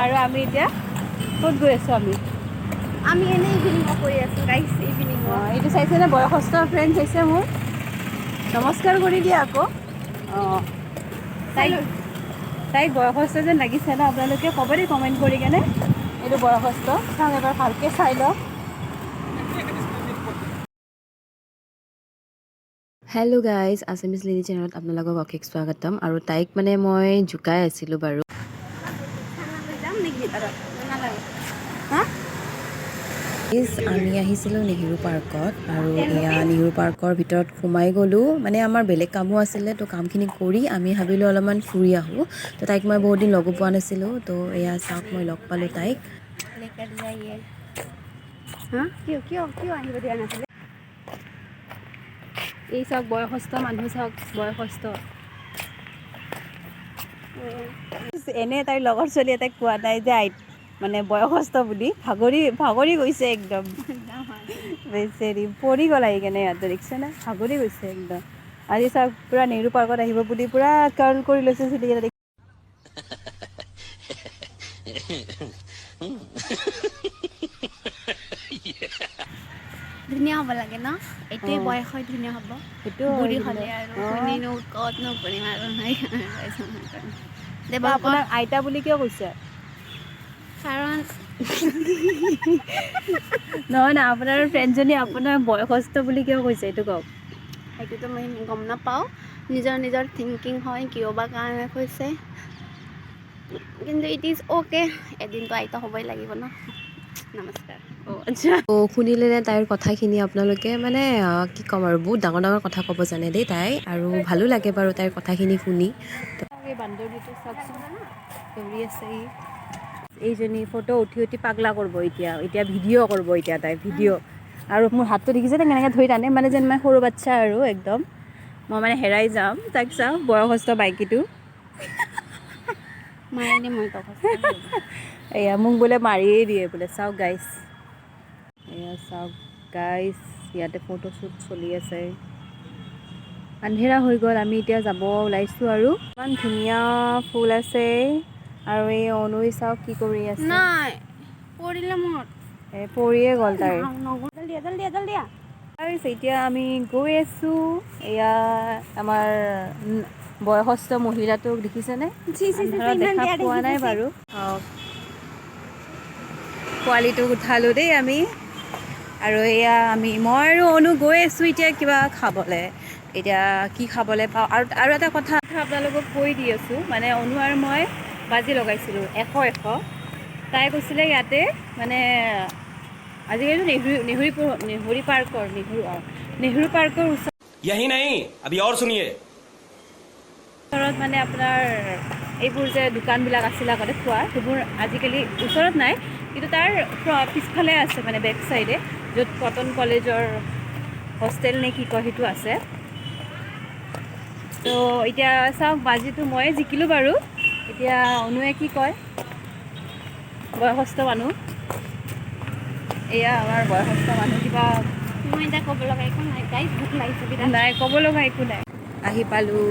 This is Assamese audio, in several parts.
আৰু আমি এতিয়া ক'ত গৈ আছোঁ আমি? আমি এনেই ইভিনিং ৱাক কৰি আছোঁ গাইছ, ইভিনিং ৱাক। এইটো চাইছেনে? বয়সস্থ ফ্ৰেণ্ড চাইছে মোৰ। নমস্কাৰ কৰি দিয়া আকৌ। অঁ, তাইক তাইক বয়সস্থ যেন লাগিছে ন? আপোনালোকে ক'ব দেই কমেণ্ট কৰি কেনে। এইটো বয়সস্থ, চাওক এবাৰ ভালকৈ চাই লওক। হেল্ল' গাইজ, আছামিজ লেডি চেনেলত আপোনালোকক অশেষ স্বাগতম। আৰু তাইক মানে মই জোকাই আছিলোঁ বাৰু। যাম নেকি ভিতৰত? নালাগে, হা। আমি আহিছিলোঁ নেহেৰু পাৰ্কত আৰু এয়া নেহেৰু পাৰ্কৰ ভিতৰত সোমাই গ'লোঁ। মানে আমাৰ বেলেগ কামো আছিলে, তো কামখিনি কৰি আমি ভাবিলোঁ অলপমান ফুৰি আহোঁ। তো তাইক মই বহুত দিন লগো পোৱা নাছিলোঁ। তো এয়া চাওক, মই লগ পালোঁ তাইক। लेकर जाइए। হা, কিয় কিয় কিয় আহিব দিয়া নাছিলে? এই চাওক, বয়সস্থ মানুহ চাওক, বয়সস্থ। এনে তাইৰ লগৰ ছোৱালী এটাই কোৱা নাই যে আই মানে বয়সস্থ বুলি। ভাগৰি ভাগৰি গৈছে একদম বেচেৰি, পৰি গ'ল আহি কেনে ইয়াতে, দেখিছে নে? ভাগৰি গৈছে একদম। আজি চাওক, পূৰা নেহৰু পাৰ্কত আহিব বুলি পূৰা কাৰ্ল কৰি লৈছে চুলিকেইটা। ধুনীয়া হ'ব লাগে ন? এইটোৱে বয়স হয় ধুনীয়া হ'ব। সেইটো। বুঢ়ী হ'লে আৰু কোনেনো ক'ত নকৰিম আৰু। দে। আপোনাক আইতা বুলি কিয় কৈছে? কাৰণ নহয় নহয়, আপোনাৰ ফ্ৰেণ্ডজনী আপোনাৰ বয়সস্থ বুলি কিয় কৈছে, এইটো কওক। সেইটোতো মই গম নাপাওঁ। নিজৰ নিজৰ থিংকিং হয়, কিয় বা কাৰণে কৈছে। কিন্তু it is okay, এদিনতো আইতা হ'বই লাগিব ন? নমস্কাৰ। অঁ, আচ্ছা। তো শুনিলেনে তাইৰ কথাখিনি আপোনালোকে? মানে কি ক'ম আৰু, বহুত ডাঙৰ ডাঙৰ কথা ক'ব জানে দেই তাই। আৰু ভালো লাগে বাৰু তাইৰ কথাখিনি শুনি। এই বান্দৰটো চাওকচোন, দৌৰি আছে ই। এইজনী ফটো উঠি উঠি পাগলা কৰিব এতিয়া। এতিয়া ভিডিঅ' কৰিব, এতিয়া তাই ভিডিঅ'। আৰু মোৰ হাতটো দেখিছে কেনেকৈ ধৰি টানে, মানে যেন মই সৰু বাচ্ছা আৰু একদম মই মানে হেৰাই যাম। তাইক চাওঁ, বয়সস্থ মাইকীটো। মাৰিলে মই। এয়া মোক বোলে মাৰিয়ে দিয়ে বোলে। চাওক গাইছ, এয়া চাওক গাইছ, ইয়াতে ফটোশ্বুট চলি আছে। আন্ধেৰা হৈ গ'ল, আমি এতিয়া যাব ওলাইছোঁ। আৰু ইমান ধুনীয়া ফুল আছে। আৰু এই অনুই চাওক কি কৰি আছে। নাই, পৰিলে মোৰ। এই পৰিয়ে গ'ল তাইৰ। জলদি জলদি জলদি। এতিয়া আমি গৈ আছোঁ। এয়া আমাৰ বয়সস্থ মহিলাটোক দেখিছেনে? দেখা পোৱা নাই বাৰু। পোৱালিটোক উঠালোঁ দেই আমি। আৰু এয়া আমি, মই আৰু অনু গৈ আছোঁ এতিয়া কিবা খাবলৈ। এতিয়া কি খাবলৈ পাওঁ। আৰু আৰু এটা কথা আপোনালোকক কৈ দি আছোঁ, মানে অনু আৰু মই বাজি লগাইছিলোঁ 100 100। তাই কৈছিলে ইয়াতে মানে আজিকালিতো নেহৰু নেহৰু নেহৰু পাৰ্কৰ নেহৰু, অঁ, নেহৰু পাৰ্কৰ ওচৰত यही नहीं, अभी और सुनिए। ওচৰত মানে আপোনাৰ এইবোৰ যে দোকানবিলাক আছিল আগতে খোৱাৰ, সেইবোৰ আজিকালি ওচৰত নাই, কিন্তু তাৰ পিছফালে আছে, মানে বেক চাইডে, য'ত কটন কলেজৰ হোষ্টেল নে কি কয় সেইটো আছে। তো এতিয়া চাওক, বাজিটো ময়ে জিকিলোঁ বাৰু। এতিয়া অনুৱে কি কয়। বয়সস্থ মানুহ, এয়া আমাৰ বয়সস্থ মানুহ কিবা। মই এতিয়া ক'ব লগা একো নাই গাইজ, ভোক লাগিছে বিৰাট। নাই, ক'ব লগা একো নাই। আহি পালোঁ।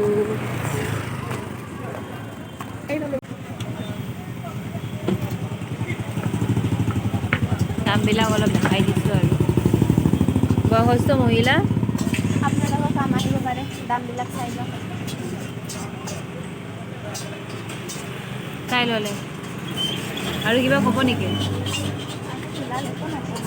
দামবিলাক অলপ দেখাই দিছোঁ। আৰু বয়সস্থ মহিলা। আপোনালোকৰ কাম আহিব পাৰে, দামবিলাক চাই লওক। চাই ল'লে। আৰু কিবা ক'ব নেকি? ফিলহাল একো নকওঁ।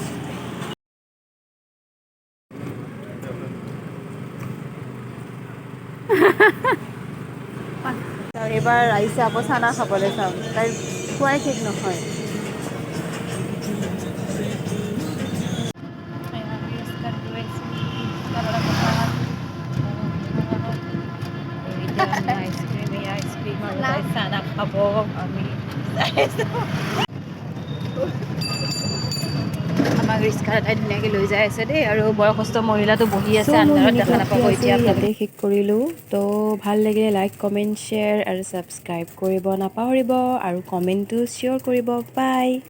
এইবাৰ আহিছে আকৌ চানা খাবলৈ। চাওঁ, তাইৰ খোৱাই ঠিক নহয়। আইচক্ৰীম, আইচক্ৰীম আৰু তাই চানা খাব। আমি আমাক ৰিক্সা এটাই ধুনীয়াকৈ লৈ যাই আছে দেই। আৰু বয়সস্থ মহিলাটো বহি আছে আন্ধাৰত, দেখা নাপাব এতিয়া। ইয়াতে শেষ কৰিলোঁ। তো ভাল লাগিলে লাইক, কমেণ্ট, শ্বেয়াৰ আৰু ছাবস্ক্ৰাইব কৰিব নাপাহৰিব আৰু কমেণ্টটো শ্বেয়াৰ কৰিব। বাই।